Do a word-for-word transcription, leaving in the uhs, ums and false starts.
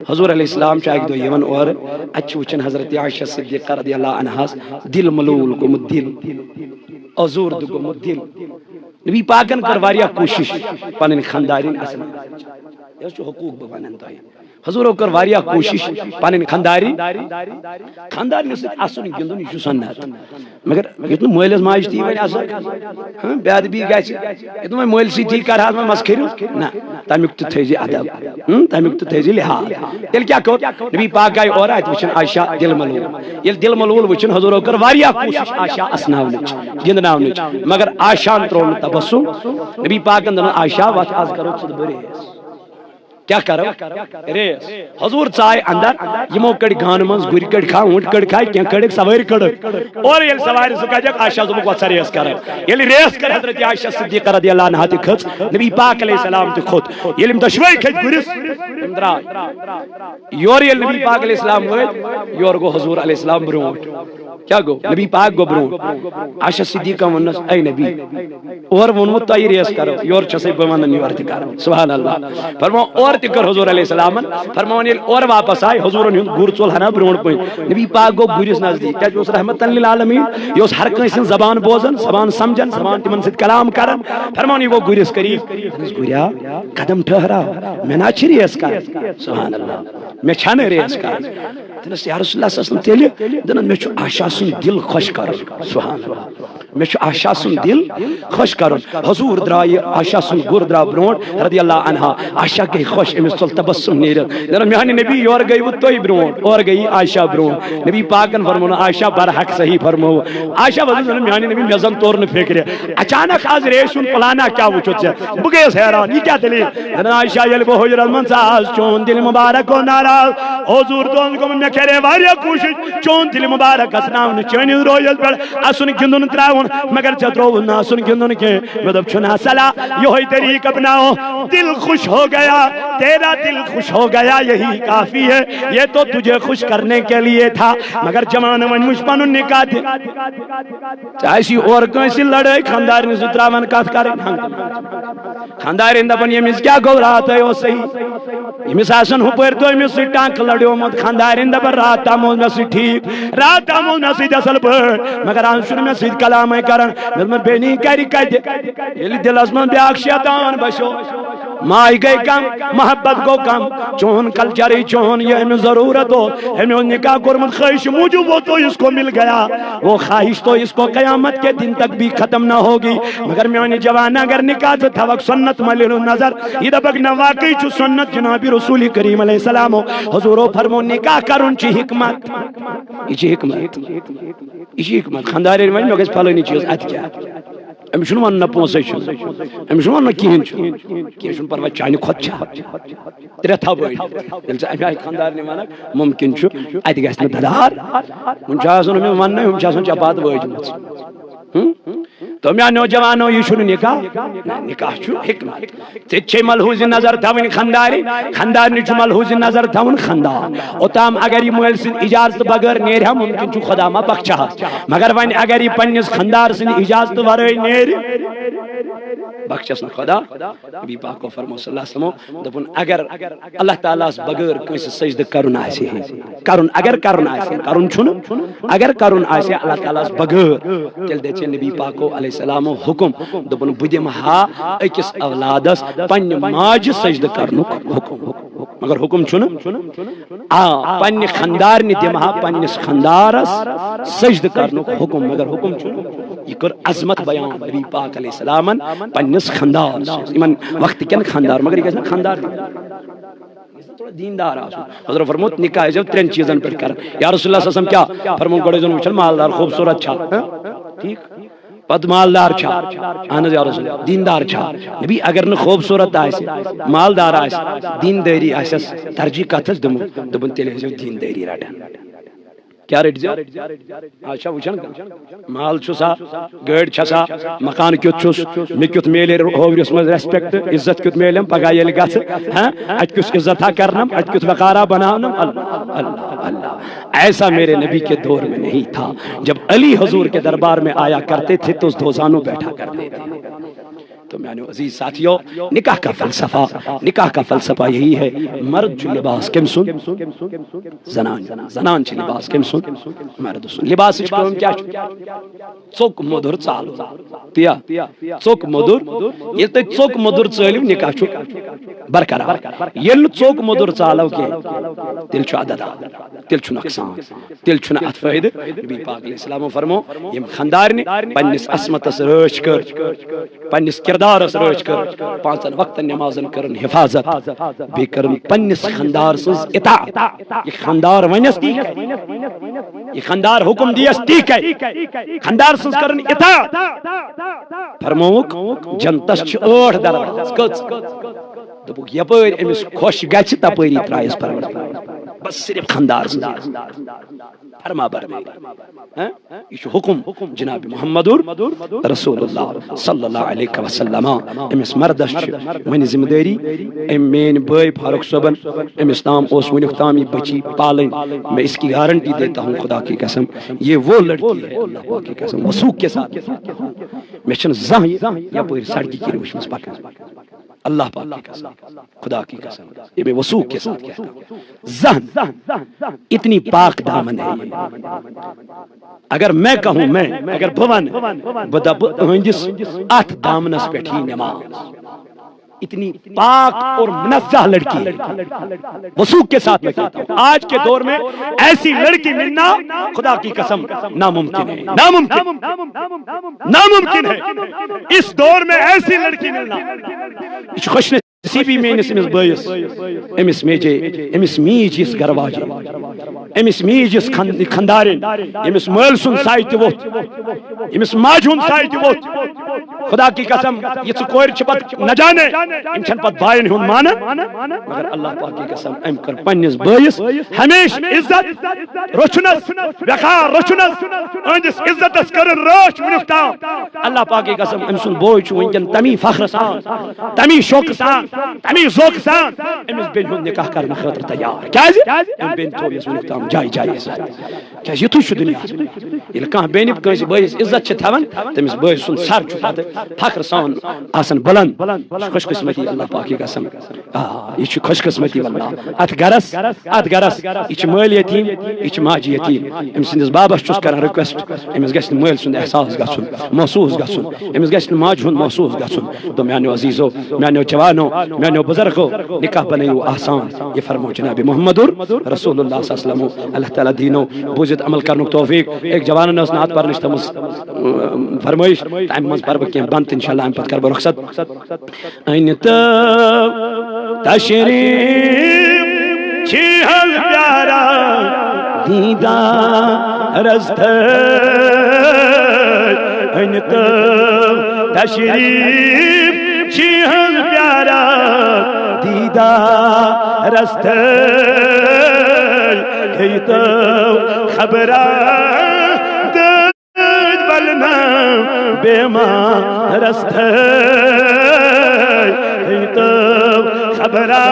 حضور علیہ السلام چھُ اکہِ دۄہ یِوان اورٕ، اتہِ چھُ وٕچھان حضرت عائشہ صدیقہ رضی اللہ عنہس دل ملول گوٚمُت، دل ازوردٕ گوٚمُت دل۔ نبی پاکن کٔر واریاہ کوٗشِش پنٕنۍ خاندارِنۍ اسناونٕچ۔ یہِ حظ چھُ حقوٗق بہٕ ونان تۄہہِ۔ حضورو کٔر واریاہ کوٗشِش پنٕنۍ خانداری، خاندارنہِ سۭتۍ اسُن گِنٛدُن، یہِ چھُ سنت۔ مگر یُتھ نہٕ مٲلِس ماجہِ تہِ وۄنۍ اَصٕل، ہاں، بے ادبی گژھِ، یُتھ نہٕ وۄنۍ مٲلۍ سۭتۍ تہِ کرٕ ہا وۄنۍ مسخٔرِ، نہ، تَمیُک تہِ تھٲیزِ ادب، ہُم، تَمیُک تہِ تھٲیزِ لحاظ۔ تیٚلہِ کیٛاہ کوٚر؟ نبی پاک آیہِ اورٕ، اَتہِ وٕچھِن عائشہ دِل ملوٗل۔ ییٚلہِ دِل ملوٗل وٕچھِن، حضوٗرو کٔر واریاہ کوٗشِش عائشہ اسناونٕچ، گِنٛدناونٕچ، مگر عائشہَن ترٛوو نہٕ تبسم۔ نبی پاکن دوٚپُن، عائشہ، وۄتھ، از کرو ژٕ تہٕ بہٕ ریس۔ کیٛاہ کرو؟ ریس۔ حضور ژایہِ اندر، یِمو کٔڑۍ گانہٕ منٛز، گُرۍ کٔڑۍ کھا، اوٗنٹۍ کٔڑۍ کھا، کینٛہہ کٔڑِکھ، سوٲرۍ کٔڑٕکھ۔ اورٕ ییٚلہِ سوارِ زٕ کھجکھ، عائشہ دوٚپُکھ، وۄتھ سا ریس کرو۔ ییٚلہِ ریس کٔر حضرت عائشہ صدیقہ رضی اللہ عنہا تہِ کھٔژ، نبی پاک علیہ السلام تہِ کھوٚت۔ ییٚلہِ یِم دۄشوے کھٔتۍ گُرِس، تِم درٛاے۔ یورٕ ییٚلہِ نبی پاک علیہ السلام وٲتۍ، یورٕ گوٚو حضور علیہ السلام برونٛٹھ۔ کیٛاہ گوٚو؟ نبی پاک گوٚو برونٛٹھ۔ عائشہ صدیقہ ووٚننس، اے نبی، اورٕ ووٚنمُت تۄہہِ ریس کرو، یورٕ چھسے بہٕ ونان یورٕ تہِ کرو۔ سبحان اللہ۔ فرماو، اورٕ تہِ کٔر حضور علیہ السلامن۔ فرماوان ییٚلہِ اورٕ واپس آے، حضورن ہُنٛد گُر ژوٚل ہنا برونٛٹھ پٔتۍ۔ نبی پاک گوٚو گُرِس نزدیٖک، کیٛازِ اوس رحمتن للعالمین، یہِ اوس ہر کٲنٛسہِ ہٕنٛز زبان بوزان، زبان سمجھان، زبان تِمن سۭتۍ کلام کران۔ فرماوان یہِ گوٚو گُرِس قریٖب۔ دوٚپنس، گُریا، قدم ٹھہراو، مےٚ نہ چھِ ریس کرٕنۍ۔ سبحان اللہ، مےٚ چھنہٕ ریس کرٕنۍ۔ دوٚپنس، یا رسول اللہ صلی اللہ علیہ وسلم، تیٚلہِ؟ دوٚپنس، مےٚ چھُ عائشہ سُنٛد دل خۄش کرُن۔ سبحان اللہ۔ مےٚ چھُ عائشہ سُنٛد دل خۄش کرُن۔ حضور درٛایہِ، عائشہ سُنٛد گُر درٛاو برونٛٹھ، رضی اللہ عنہا۔ عائشہ گٔے خۄش، أمِس ژوٚل تبسم نیٖرِتھ۔ دَپان، میانہِ نبی، یورٕ گٔیوٕ تُہۍ برونٛٹھ، اورٕ گٔیی عائشہ برونٛٹھ۔ نبی پاکن فرموو، عائشہ، برحق صحیح فرموو۔ عائشہ وَنان، میانہِ نبی، مےٚ زن توٚر نہٕ فِکرِ۔ اچانک آز ریسہِ ہُنٛد پلانا کیٛاہ وُچھُتھ ژےٚ؟ بہٕ گٔیَس حیران، یہِ کیٛاہ دٔلیٖل؟ دَپان، عائشہ، ییٚلہِ بہٕ حُجرس منٛز ژاس، چون دِل مُبارک گوٚو ناراض۔ حضور دوٚپُن، مےٚ کرے واریاہ کوٗشِش چون دِل مُبارک گژھناونہٕ، چٲنِس رویس پٮ۪ٹھ اَسُن گِنٛدُن ترٛاوُن، مگر ژےٚ ترٛووُتھ نہٕ اَسُن گِنٛدُن کینٛہہ۔ مےٚ دوٚپ، چھُنہٕ صلاح، یِہوٚے طریٖقہٕ اپناو، دل خوش ہو گیا، تیرا دل خوش ہو گیا، یہی کافی ہے، یہ تو تجھے خوش کرنے کے لیے تھا، مگر جوانو، وۄنۍ وٕچھ پنُن نکاح تہِ۔ ژےٚ آسی اورٕ کٲنٛسہِ لڑٲے، خانٛدارنہِ سۭتۍ ترٛاوان کتھ کرٕنۍ۔ خانٛدارٮ۪ن دپان، ییٚمِس کیٛاہ گوٚو، راتھے اوس صحیح۔ ییٚمِس آسن ہُپٲرۍ تہٕ أمِس سۭتۍ ٹانٛکہٕ لڑیومُت، خانٛدارٮ۪ن دپان، راتھ تام اوس مےٚ سۭتۍ ٹھیٖک، راتھ تام اوس مےٚ سۭتۍ اصل پٲٹھۍ، مگر از چھُنہٕ مےٚ سۭتۍ کلامے کران۔ مےٚ دوٚپمَس، بیٚنی کرِ کتہِ؟ ییٚلہِ دِلس منٛز بیٛاکھ شیطان بسیو، ماے گٔے کم، محبت گوٚو کم، چون کلچرٕے چون، یہِ أمِس ضروٗرت اوس، أمۍ اوس نکاح کوٚرمُت خٲہِش موٗجوٗب، وہ تو اس کو مل گیا، وہ خواہش تو اس کو قیامت کے دن تک بھی ختم نہ ہوگی۔ مگر میانہِ جوان، اگر نکاح ژٕ تھاوکھ سنت ملہِ ہُنٛد نظر، یہِ دپکھ نہ واقعی چھُ سنت جناب رسول کریم علیہ السلام، حضورو فرمو، نکاح کرُن چھُ حکمت، یہِ چھِ حکمت، یہِ چھِ حکمت۔ خانٛدارٮ۪ن وَنہِ، مےٚ گژھِ فلٲنی چیٖز، اتہِ کیٛاہ؟ أمِس چھُنہٕ وَنُن نہ پونٛسَے چھُنہٕ۔ أمِس چھُنہٕ وَنُن نہ کِہیٖنۍ چھُنہٕ۔ کینٛہہ چھُنہٕ پَرواے، چانہِ کھۄتہٕ چھا۔ ترٛےٚ تھاو بٔڑۍ۔ ییٚلہِ ژٕ اَمہِ آیہِ خانٛدارنہِ وَنَکھ، مُمکِن چھُ اَتہِ گژھِ نہٕ دَدار۔ وۄنۍ چھُ آسان أمِس وَننَے، ہُم چھِ آسان چپاتہٕ وٲجمٕژ۔ ہُم؟ تو میٛانیو جوانو، یہِ چھُنہٕ نِکاح۔ نہ، نِکاح چھُ حِکمت۔ ژےٚ چھے ملحوظ نظر تھاوٕنۍ خاندارِ، خاندارنہِ چھُ ملحوظ نظر تھاوُن خاندار۔ اوٚتام اگر یہِ مٲلۍ سٕنٛدِ اجازتہٕ بغٲر نیرِ ہا، مُمکِن چھُ خدا ما بخشہس۔ مگر وۄنۍ اگر یہِ پننِس خاندار سٕنٛدِ اجازتہٕ ورٲے نیرِ، بخشس نہٕ خدا۔ نبی پاکو فرمو صلی اللہ علیہ وسلمو دوٚپُن، اگر اللہ تعالیٰ ہس بغٲر کٲنٛسہِ سجدٕ کرُن آسہِ ہے، کرُن، اگر کرُن آسہِ ہے، کرُن چھُنہٕ، اگر کرُن آسہِ ہے اللہ تعالیٰ ہس بغٲر، تیٚلہِ دِژ ہے نبی پاکو علیہ السلامو حُکم، دوٚپُن، بہٕ دِمہٕ ہا أکِس اولادس پننہِ ماجہِ سجدٕ کرنُک حُکم۔ مگر حُکم چھُنہٕ، آ، پننہِ خاندارنہِ دِمہٕ ہا پننِس خاندارس سجدٕ کرنُک حُکم، مگر حُکم چھُنہٕ۔ یہِ کٔر عظمت بیان نبی پاک علیہ السلامن پننِس خاندار سۭتۍ۔ یِمن وقتہٕ کٮ۪ن خاندار، مگر یہِ گژھِ نہ خاندار تھوڑا دیندار آسُن۔ حضرت فرموت، نکاح ٲسۍزیو ترٛٮ۪ن چیٖزن پٮ۪ٹھ کران۔ یا رسول اللہ صلی اللہ علیہ وسلم کیٛاہ؟ فرموو، گۄڈٕ ٲسۍزیو وٕچھان مالدار، خوٗبصوٗرت چھا؟ ہاں؟ ٹھیٖک؟ پتہٕ مالدار چھا؟ اہن حظ یا رسول اللہ، دیندار چھا؟ نبی، اگر نہٕ خوٗبصوٗرت آسہِ، مالدار آسہِ، دیندٲری آسٮ۪س ترجیح، کتھ حظ دِمو؟ دوٚپُن، تیٚلہِ ٲسۍزیو دیندٲری رٹان۔ کیٛاہ رٔٹۍزیو؟ آز چھا وٕچھان کانٛہہ؟ مال چھُسا؟ گٲڑۍ چھسا؟ مکان کیُتھ چھُس؟ مےٚ کیُتھ میلہِ ہوورِس منٛز ریسپیکٹ، عزت کیُتھ میلیم پگاہ ییٚلہِ گژھٕ؟ ہاں؟ اتہِ کیُتھ عزت ہا کرنم؟ اتہِ کیُتھ وقارا بناونم؟ اللہ، اللہ، اللہ۔ ایسا میرے نبی کے دور میں نہیں تھا۔ جب علی حضور کے دربار میں آیا کرتے تھے تو دو زانو بیٹھا کرتے تھے۔ تو میانیو عزیز ساتھیو، نکاح کا فلسفہ، نکاح کا فلسفہ یہی ہے، مرد چھُ لباس کٔمۍ سُنٛد؟ زنان۔ زنان چھِ لباس کٔمۍ سُنٛد؟ مرد سُنٛد۔ لباسٕچ کٲم کیٛاہ چھُ؟ ژوٚک مۄدُر ژالُن۔ تیا، ژوٚک مۄدُر۔ ییٚلہِ تُہۍ ژوٚک مۄدُر ژٲلِو، نکاح چھُ برقرار۔ ییٚلہِ نہٕ ژوٚک مۄدُر ژالو کینٛہہ، تیٚلہِ چھُ عدد آ، تیٚلہِ چھُ نۄقصان، تیٚلہِ چھُنہٕ اتھ فٲیدٕ۔ نبی پاک علیہ السلام فرمو، یِم خاندارنہِ پننِس عصمتس رٲچھ کٔر، پننِس کردارس رٲچھ کٔر، پانٛژن وقتن نمازن کٔرٕن حفاظت، بیٚیہِ کٔرٕن پننِس خاندار سٕنٛز اطاعت۔ یہِ خاندار ونٮ۪س تی کرِ، یہِ خاندار حکم دیس تی کرِ، خاندار سٕنٛز کٔرٕن اطاعت۔ فرمووُکھ، جنتس چھِ ٲٹھ دروازٕ۔ کٔژ؟ دوٚپُکھ، یپٲرۍ أمِس خۄش گژھِ، تپٲری ترٛایس پروردگار۔ بس صرف خاندار سٕنٛز فرما بردٲری۔ ہاں؟ یہِ چھُ حکم جناب محمد رسول اللہ صلی اللہ علیہ وسلم۔ أمِس مردس چھِ وۄنۍ ذمہ دٲری، أمۍ میٲنۍ بٲے فاروق صٲبن، أمِس تام اوس وٕنیُک تام یہِ بچی پالٕنۍ۔ میں اس کی گارنٹی دیتا ہوں خدا کی قسم، یہ وہ لڑکی ہے، اللہ پاک کی قسم، وثوق کے ساتھ۔ مےٚ چھَنہٕ زانٛہہ یہِ یپٲرۍ سڑکہِ کِنۍ وٕچھمٕژ پکان۔ اللہ پاک کی قسم، خدا کی قسم، یہ میں وثوق کے ساتھ کہتا ہوں۔ زن اتنی پاک دامن ہے یہ۔ اگر میں کہوں، میں، اگر بہٕ ونہٕ، بہٕ دپہٕ، أہنٛدِس اتھ دامنس پٮ۪ٹھ یی نماز۔ اتنی پاک اور منزہ لڑکی ہے، وثوق کے ساتھ میں کہتا ہوں۔ آج کے دور میں ایسی لڑکی ملنا، خدا کی قسم، ناممکن ہے، ناممکن، ناممکن ہے۔ اس دور میں ایسی لڑکی ملنا، یہ چھُ خوش نصیبی میٲنِس أمِس بٲیِس، أمِس میجے، أمِس میٖج یِژھ گرٕ واجہِ، أمِس میٖج یِژھ خان-، خاندارِنۍ، أمِس مٲلۍ سُنٛد سایہِ تہِ ووٚتھ، أمِس ماجہِ ہُنٛد سایہِ تہِ ووٚتھ۔ خدا کی قسم، یِژھٕ کورِ چھِ پتہٕ نہ جانے، یِم چھَنہٕ پتہٕ باین ہُنٛد مانان۔ مگر اللہ پاک کی قسم، أمۍ کٔر پننِس بٲیِس ہمیشہٕ عزت، رچھنس، وقار رچھنس، أہنٛدِس عزتس کٔرٕن رٲچھ وُنیُک تام۔ اللہ پاک کی قسم، أمۍ سُنٛد بوے چھُ وٕنکٮ۪ن تمی فخر سان، تمی شوقہٕ سان، تمی ذوقہٕ سان أمِس بیٚنہِ ہُنٛد نکاح کرنہٕ خٲطرٕ تیار۔ کیازِ؟ أمۍ بیٚنہِ تھوٚو یَس وٕنیُک تام جایہِ جایہِ عزت۔ کیازِ یِتھُے چھُ دُنیاہَس منٛز۔ ییٚلہِ کانٛہہ بیٚنہِ کٲنٛسہِ بٲیِس عزت چھِ تھاوان، تٔمِس بٲے سُنٛد سر چھُ پتہٕ فخر سان آسان بلند۔ یہِ چھِ خوش قسمتی، اللہ پاک کی قسم۔ آ، یہِ چھِ خوش قسمتی واللہ۔ اتھ گرس، اتھ گرس، یہِ چھِ مٲلۍ یتیٖم، یہِ چھِ ماجہِ یتیٖم۔ أمۍ سٕنٛدِس بابس چھُس کران request، أمِس گژھِ نہٕ مٲلۍ سُنٛد احساس گژھُن، محسوس گژھُن، أمِس گژھِ نہٕ ماجہِ ہُنٛد محسوس گژھُن۔ تو میانیو عزیزو، میانیو جوانو، میانیو بزرگو، نکاح بنٲیِو آسان۔ یہِ فرمو جناب محمد رسول اللہ صلی اللہ علیہ وسلم۔ اللہ تعالیٰ دیٖنو بوٗزِتھ عمل کرنُک توفیق۔ أکۍ جوانن ٲس نعت پرنٕچ تھٲومٕژ، اۭں، فرمٲیش، تمہِ منٛز پرٕ بہٕ کینٛہہ بند، انشاءاللہ، امہِ پتہٕ کرٕ بہٕ رخصت۔ أنۍ تو تشریف چھِ حظ پیارا دیدارس تھٲے۔ أنۍ تو تشریف چھِ حظ پیارا دیدارس تھٲے۔ ہے تو خبرا دٲدۍ بلنہٕ بیمارس تھٲے۔ ہے تو خبرا